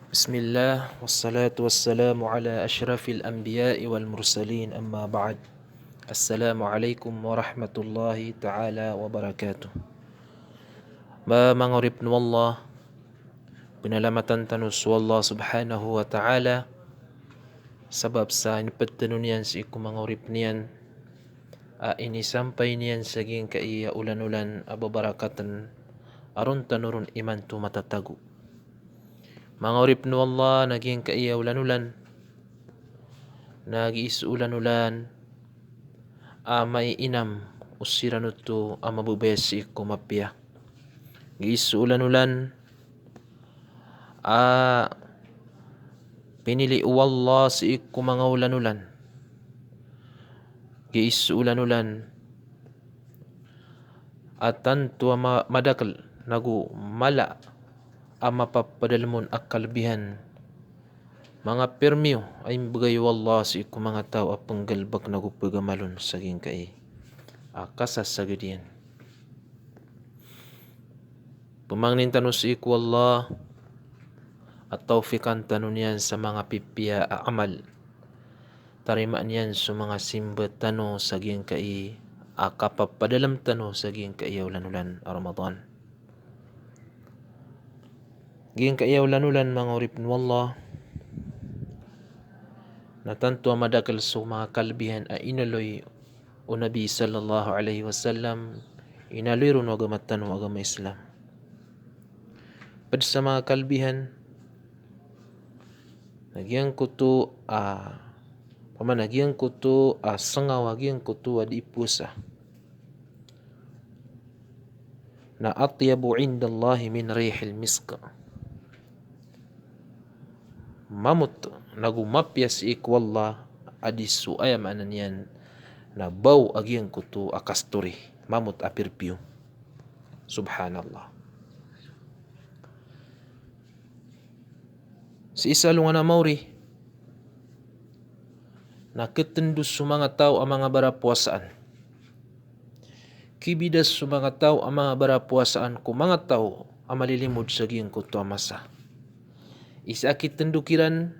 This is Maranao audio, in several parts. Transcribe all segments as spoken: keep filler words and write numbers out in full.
Bismillah, wassalatu wassalamu ala ashrafil anbiya'i wal mursalin, amma ba'd. Assalamu alaikum warahmatullahi ta'ala wabarakatuh. Ba manga oripn o Allah, pnalamatan tano so Allah subhanahu wa ta'ala, sabap sa inipd tano niyan sii ko manga oripn iyan, a inisampay niyan sa giyangkai a olan-olan a babarakatn, a ron tano ron imanto matatago. Manga oripn o Allah, na giyangkai a olan-olan, na giya so olan-olan a maiinam o siran oto a mababaya sii ko mapiya. Giya so olan-olan a pinili o Allah sii ko manga olan-olan. Giya so olan-olan a tanto a ma-, madakl nago mala a mapapadalm on a kalbihan, manga pirmiyo a imbgay o Allah sii ko manga taw a pnggalbk nago pgamal on sa giyangkai a kasasagad iyan. Pmangnin tano sii ko Allah a tawfiqan tano niyan sa manga pipiya a amal. Tarimaan iyan so manga simba tano sa giyangkai a kapapadalm tano sa giyangkai a olan-olan a Ramadan. Giyangkai a olan-olan, manga oripn o Allah, na tanto a madakl so manga kalbihan a inaloy o Nabi sallallahu alaihi wasallam, inaloy ron o agama tano a agama Islam. Pd sa manga kalbihan, na giyangkoto a, pamana giyangkoto a sngaw a giyangkoto a dii powasa, na atyabu indallahi min rihil misk. Mamot nago mapiya sii ko Allah a di so, aya maana niyan na baw a giyangkoto a kasturi, mamot a perfume. Subhanallah. Sii sa alongan a maori na ktndo so manga taw a manga barapowasaan. Kibida so manga taw a manga barapowasaan ko manga taw a malilimod sa giyangkoto a masa. Isa a kitndo kiran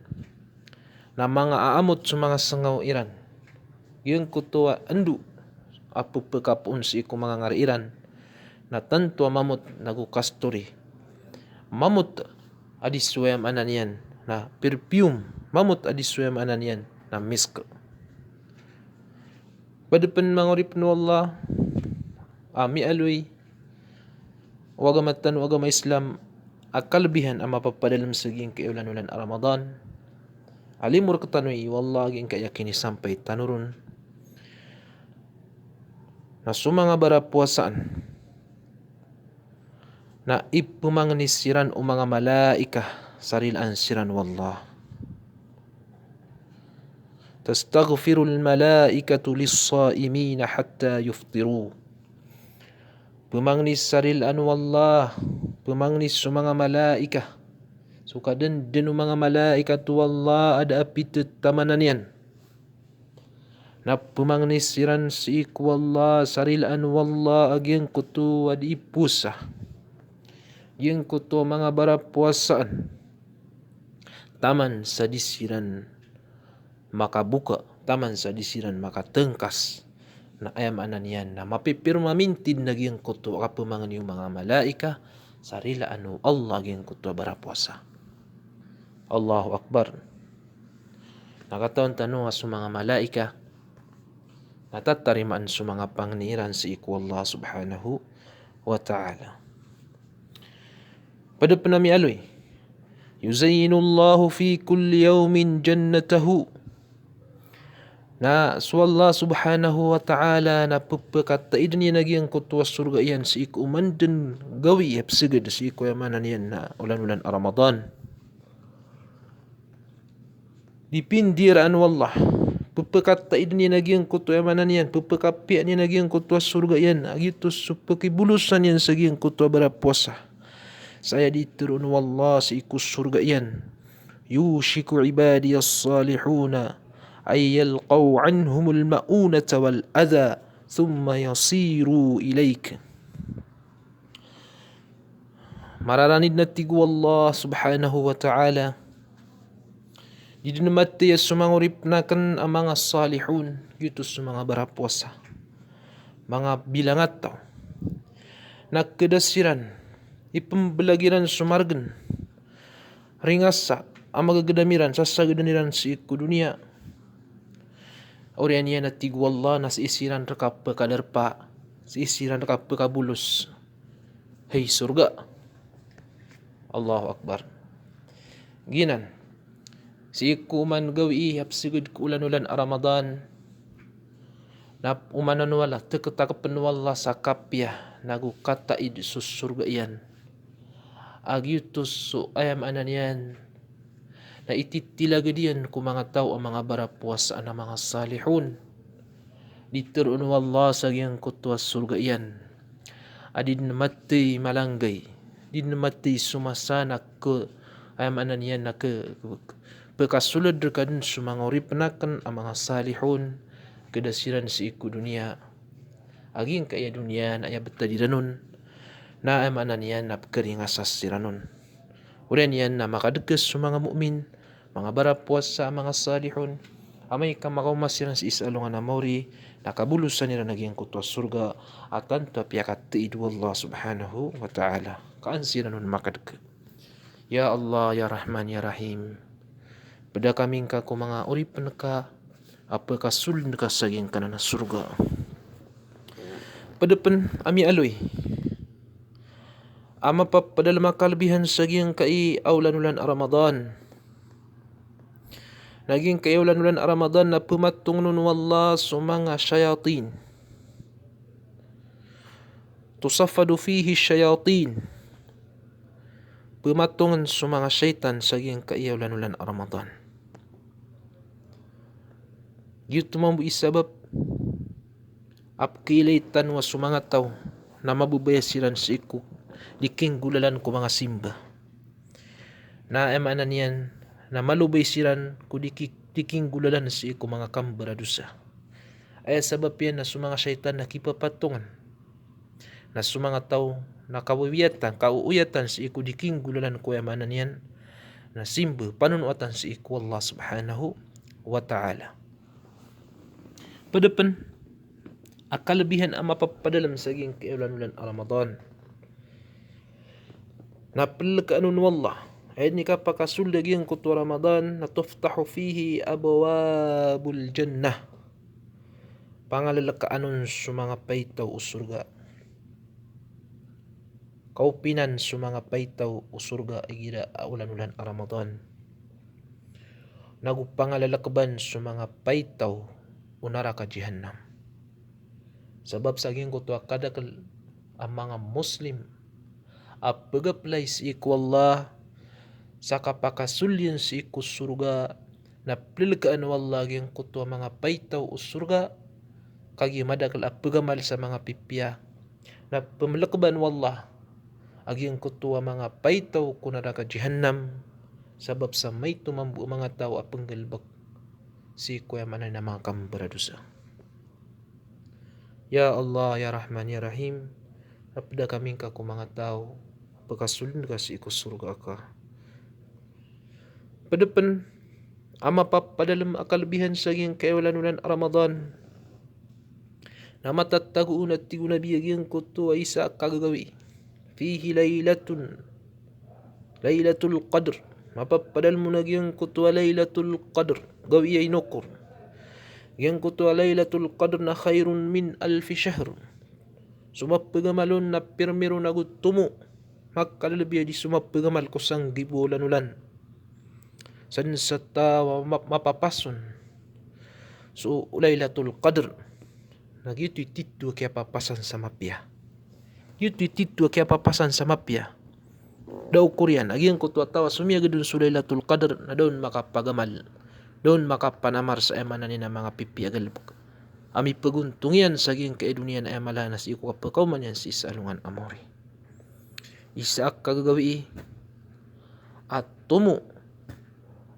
na manga aamot so manga sngaw iran. Giyangkoto a ndo a ppkapoon sii ko manga ngari iran na tanto a mamot nago kasturi. Mamot a di so, aya maana niyan na perfume. Mamot a di so, aya maana niyan na misk. Pd pn, manga oripn o Allah, a miyaaloy o agama tano a agama Islam a kalbihan a mapapadalm sa giyangkai a olan-olan a Ramadan a limo rktano i o Allah giyangkai a kinisampay tano ron, na so manga barapowasaan na ipmangni siran o manga malaika sa rilaan siran o Allah. Tastaghfirul malaikatu lis-saimina hatta yuftiru. Pmangni sa rilaan o Allah, pmangni so manga malaika, so kadndn o manga malaikat o Allah a da a pithamanan iyan. Na pmangni siran sii ko Allah sa rilaan o Allah a giyangkoto a dii powasa, giyangkoto a manga barapowasaan, taman sa di siran makaboka, taman sa di siran makatngkas. Na aya maana niyan na mapipirmamintin a giyangkoto a kapmangni o manga malaika sa rilaan o Allah giyangkoto a barapowasa. Allahu Akbar. Na katawan tano a so manga malaika na tatarimaan so manga pangni iran sii ko Allah subhanahu wa ta'ala. Pd pn a miyaaloy, yuzayyinullahu fi kulli yawmin jannatahu. Na so Allah subhanahu wa ta'ala na ppkataidn iyan a giyangkoto a sorga iyan sii ko oman dn gawii a psgd sii ko, aya maana niyan na olan-olan a Ramadan. Di pindiraan o Allah, ppkataidn iyan a giyangkoto, aya maana niyan, ppkapiya niyan a giyangkoto a sorga iyan a giyoto so pkibolosan iyan sa giyangkoto a barapowasa. Sa aya dii tharoon o Allah sii ko sorga iyan, yushiku ibadiyas salihuna an yalqaw anhumul ma'unata wal adha thumma yasiru ilaik. Mararanid na tig o Allah subhanahu wa ta'ala, di dn mathay a so manga oripn akn a manga salihun, giyoto so manga barapowasa, manga bilangataw, na kda siran, ipmblag iran so margn, ringasa a magagdam iran, sasagdn iran sii ko doniya. Oriyan iyan a tig o Allah na sii siran rka pkadarpa, sii siran rka pkabolos hay sorga. Allahu Akbar. Giyanan, sii ko oman gawii a psgd ko olan-olan a Ramadan, na oman o Allah, tktakpn o Allah sa kapiya, nago kataid so sorga iyan. A giyoto so, aya maana niyan, na ititilagd iyan ko manga taw a manga barapowasa na manga salihun. Di tharoon o Allah sa giyangkoto a sorga iyan a di dn mathay malanggay, di dn mathay so masa na k-, aya maana niyan na k-, k-, pkasold rka dn so manga oripn akn a manga salihun, kda siran sii ko doniya. A giyangkaya doniya na aya btad iran on, na aya maana niyan na pkharingasa siran on. Oriyan iyan na makadgs so manga mu'min, manga barapowasa, manga salihun, amay ka makaoma siran sii sa alongan a maori, na kabolosan iran a giyangkoto a sorga, a tanto a piyakataid o Allah subhanahu wa ta'ala. Ka an siran on makadg. Ya Allah, ya Rahman, ya Rahim. Pda kami ngka ko manga oripn ka a pkasold ka sa giyangkanan a sorga. Pd pn a miyaaloy a mapapadalm a kalbihan sa giyangkai a olan-olan a Ramadan. Na giyangkai a olan-olan a Ramadan na pmatongn on o Allah so manga shayatin. Tusaffadu fihi shayatin. Pmatongn so manga shaytan sa giyangkai a olan-olan a Ramadan. Giyoto mambo i sabap a pkhailay tano a so manga taw na mababaya siran sii ko di kinggolalan ko manga simba. Na aya maana niyan na malobay siran ko di ki-, di kinggolalan sii ko manga kambaradosa. Aya sabap iyan na so manga shaytan na khipapatongn. Na so manga taw na kawawiyatan, kaoyatan sii ko di kinggolalan ko, aya maana niyan na simba, panonoatan sii ko Allah subhanahu wa ta'ala. Pd pn a kalbihan a mapapadalm sa giyangkai a olan-olan a Ramadan na plkaan on o Allah, aya dn i kapakasold a giyangkoto a Ramadan, na tuftahu fihi abwabul jannah. Pangalalakaan on so manga paitaw o sorga. Kaopinan so manga paitaw o sorga igira a olan-olan a Ramadan. Nago pangalalakban so manga paitaw o naraka jahannam. Sabap sa giyangkoto a kadakl a manga Muslim a pgaplay sii ko Allah sa kapakasold iyan sii ko sorga, na plkaan o Allah giyangkoto a manga paitaw o sorga, kagiya madakl a pgamal sa manga pipiya, na pmlakban o Allah a giyangkoto a manga paitaw ko naraka jahannam, sabap sa maito mambo a manga taw a pnggalbk sii ko, aya maana niyan na manga kambaradosa. Ya Allah, ya Rahman, ya Rahim, na pda kami ngka ko manga taw a pkasold ka sii ko sorga ka. Pd pn a mapapadalm a kalbihan sa giyangkai a olan-olan a Ramadan na matatago on, a tig o Nabi, a giyangkoto a isa a kagagawii. Fihi laylatun, Laylatul Qadr. Mapapadalm on a giyangkoto a Laylatul Qadr. Gawii a inokor. Giyangkoto a Laylatul Qadr na khairun min alfi shahr. So mapagamal on na pirmiro nago tomo. Makalbi a di so mapagamal ko sanggibo a olan-olan. San sa taw a ma-, mapapas on so Laylatul Qadr, na giyoto i titho a kiyapapasan sa mapiya. Giyoto i titho a kiyapapasan sa mapiya. Da okor iyan a giyangkoto a taw a somiyagad on so Laylatul Qadr na da on makapagamal, da on makapanamar sa, aya maana niyan na manga pipiya a galbk a mipagontong iyan sa giyangkai a doniya na aya mala na sii ko kapakaoma niyan sii sa alongan a maori. Isa a kagagawii a tomo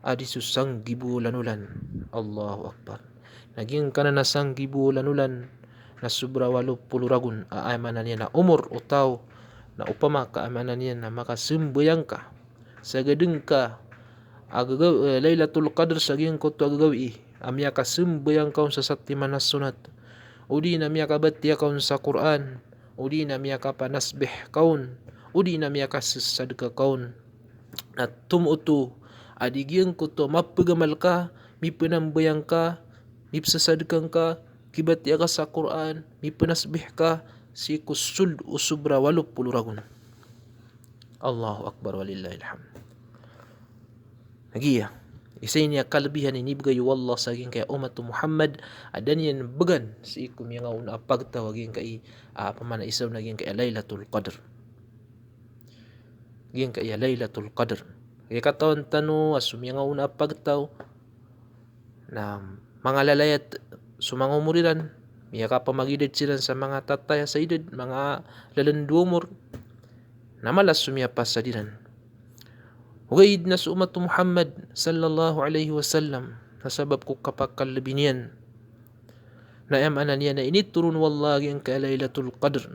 a di so sanggibo a olan-olan. Allahu Akbar. Na giyangkanan a sanggibo a olan-olan na sobra walo polo ragon a, aya maana niyan na omor o taw Na opama ka aya maana niyan na makasambayang ka, sagadn ka a gagaw-, eh, Lailatul Qadr sa giyangkoto a gagawii a miyakasambayang ka on sa satiman a sonat, odi na miyakabatiya ka on sa Qur'an, odi na miyakapanasbih ka on, odi na miyakasasadka ka on. Na tomo oto a di giyangkoto a mapagamal ka, mipanambayang ka, mipsasadka ngka, kibatiya ka sa Qur'an, mipanasbih ka, sii ko sold o sobra walo polo ragon. Allahu Akbar, walillahil hamd. Lagid aya, isa ini a kalebihan a inibgay o Allah sa giyangkaya omat o Muhammad, a da niyan bgan sii ko miyangaoona a pagtaw a giyangkai, ah, pman a isa on a giyangkaya Lailatul Qadr. Giyangkaya Lailatul Qadr. Aya katawan tano a so miyangaoona a pagtaw na manga lalayat so manga omor iran, miyakapamagidad siran sa manga tataya sa idad, manga lalan do omor, na mala so miyapasad iran. Ogaid na so omat o Muhammad sallallahu alaihi wasallam, na sabap ko kapakalebi niyan na aya maana niyan na initoron o Allah a giyangkaya Lailatul Qadr,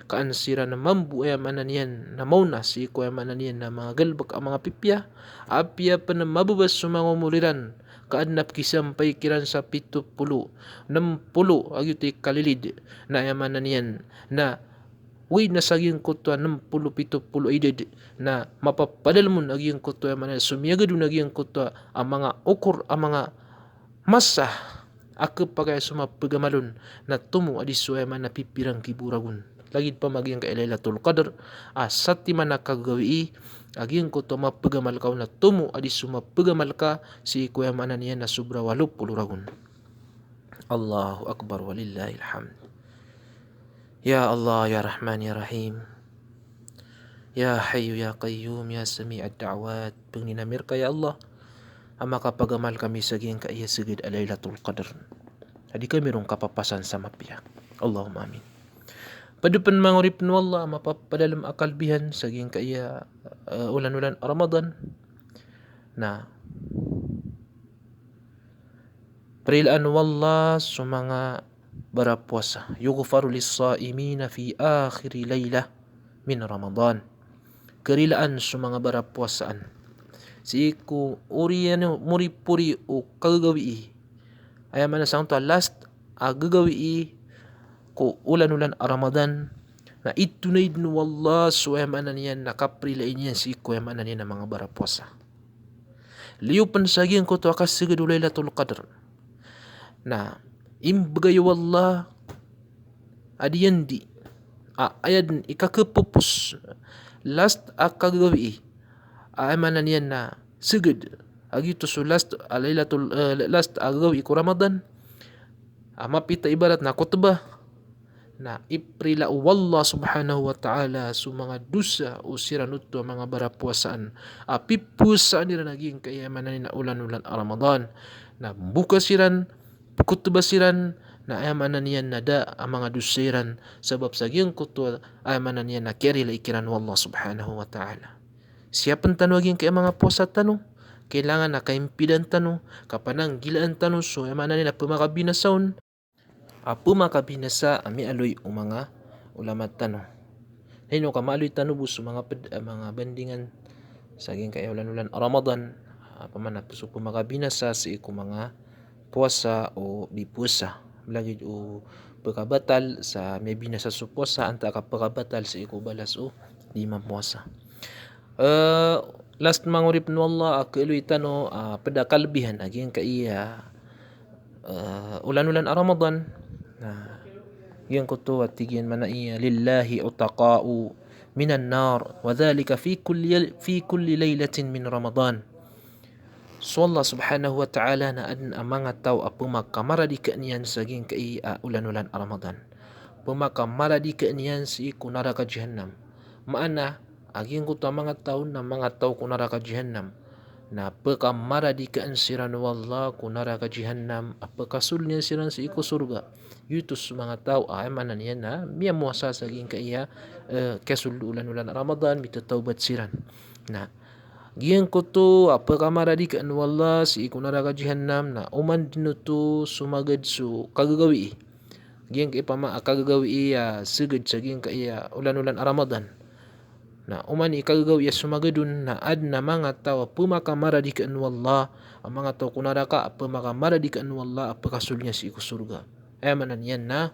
ka an siran mambo, aya maana niyan na maona sii ko, aya maana niyan na manga galbk a manga pipiya, apiya pn mababa so manga omor iran, ka adn a pkisampay kiran sa pito polo, nem polo a giyoto i kalilid, na aya maana niyan na ogaid na sa giyangkoto a nem polo, pito polo a idad, na mapapadalm on a giyangkoto a, aya maana niyan, so miyagad on a giyangkoto a manga okor a manga masa a khapakay a so mapagamal on na tomo a di so, aya maana, pipirang kibo ragon. Lagid pman a giyangkaya Lailatul Qadr a satiman a kagagawii a giyangkoto a mapagamal ka on na tomo a di so mapagamal ka sii ko, aya maana niyan, na sobra walo polo ragon. Allahu Akbar, walillahil hamd. Ya Allah, ya Rahman, ya Rahim. Ya Hayyu ya Qayyum ya Sami'ad Da'wat. Pangnin ami rka ya Allah a makapagamal kami sa giyangkaya sigid a Lailatul Qadr a di kami ron kapapasan sa mapiya. Allahumma amin. Pd pn manga oripn o Allah a mapapadalm a kalbihan sa giyangkaya, eh, olan-olan a Ramadan. Na prilaan o Allah so manga barapowasa. Yughfaru lis-sa'imina fi akhiri lailah min Ramadan. Karilaan so manga barapowasaan sii ko oriyan o moripori o kagagawii. Aya maana sangkoto a last a gagawii ko olan-olan a Ramadan, na itonay dn o Allah so, aya maana niyan, na kaprilai niyan sii ko, aya maana niyan, na manga barapowasa. Liyo pn sa giyangkoto a kasigid o Lailatul Qadr na imbgay o Allah a diyandi a aya dn i kakapopos, last a kagagawii a, aya maana niyan, na sigid a giyoto so last a Lailatul, eh, last a gagawii ko Ramadan a mapita ibarat na khutbah, na iprila o Allah subhanahu wa ta'ala so manga dosa o siran oto a manga barapowasaan a pipowasaan iran a giyangkaya, aya maana niyan, na olan-olan a Ramadan. Na mboka siran, pkhutbah siran, na aya maana niyan na da a manga dosa iran sabap sa giyangkoto a, aya maana niyan, na kiyarilai kiran o Allah subhanahu wa ta'ala. Siyapn tano a giyangkaya manga powasa tano, kailangan a kaimpidan tano, kapananggilaan tano so, aya maana niyan, na pmakabinasa on a pmakabinasa a miyaaloy o manga ulama tano. Na ino ka maaloy tano bo so manga pd-, a manga bandingan sa giyangkaya olan-olan a Ramadan, a pman a so pmakabinasa sii ko manga powasa o di powasa. Lagid o pkabatal sa miyabinasa so powasa antaa ka pkabatal sii ko balas o di mamowasa. Eh, last manga oripn o Allah a kaaloy tano a pd a kalbihan a giyangkaya, eh, olan-olan a Ramadan. Na giyangkoto a tig iyan, maana iyan, "Lillahi utaqa'u minan nar, wa dhalika fi kulli, fi kulli lailatin min Ramadan." So Allah subhanahu wa ta'ala na adn a manga taw a pmakamaradika niyan sa giyangkaya olan-olan a Ramadan. Pmakamaradika niyan sii ko naraka jahannam. Maana a giyangkoto a manga taw na manga taw ko naraka jahannam, na pkamaradikaan siran o Allah ko naraka jahannam a pkasold iyan siran sii ko sorga. Giyoto so manga taw a, aya maana niyan, na miyamowasa sa giyangkaya, eh, kasold o olan-olan a Ramadan, mitatawbat siran. Na giyangkoto a pkamaradikaan o Allah sii ko naraka jahannam, na oman dn oto somagad so kagagawii. Giyangkaiya pama a kagagawii a seged sa giyangkaiya olan-olan a Ramadan. Na oman i kagagawii a somaged on na aden a manga taw a pemakamaradik o Allah, a manga taw ko naraka a pemakamaradik o Allah a pekasold iyan sii ko sorga. Aya maana niyan na,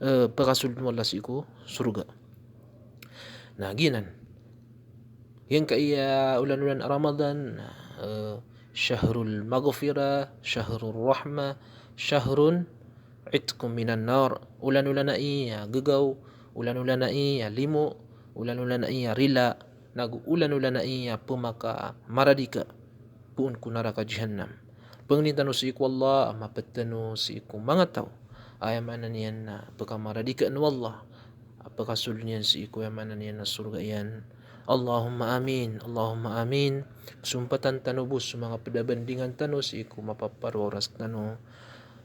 eh, pekasold o Allah sii ko sorga. Na giyanan. Giyangkaiya olan-olan a Ramadan, eh, shahrul maghfirah, shahrul rahmah, shahrun itqun minan nar. Olan-olan ai a gegaw, olan-olan ai a limo, olan-olan ai a rila, nago olan-olan ai a pemaka maradik a poon ko naraka jahannam. Pangnin tano sii ko Allah a maped tano sii ko manga taw a aya maana niyan na pekamaradikaan o Allah a pekasold iyan sii ko aya maana niyan na sorga iyan. Allahumma amin, Allahumma amin. Sompatan tano bo so manga ped a bandingan tano sii ko mapaparo a oras tano.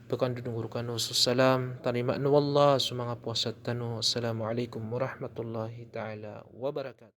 Pekandodongo rekano so salam, tarimaan o Allah so manga powasa tano. Assalamu alaikum warahmatullahi taala wabarakatuh.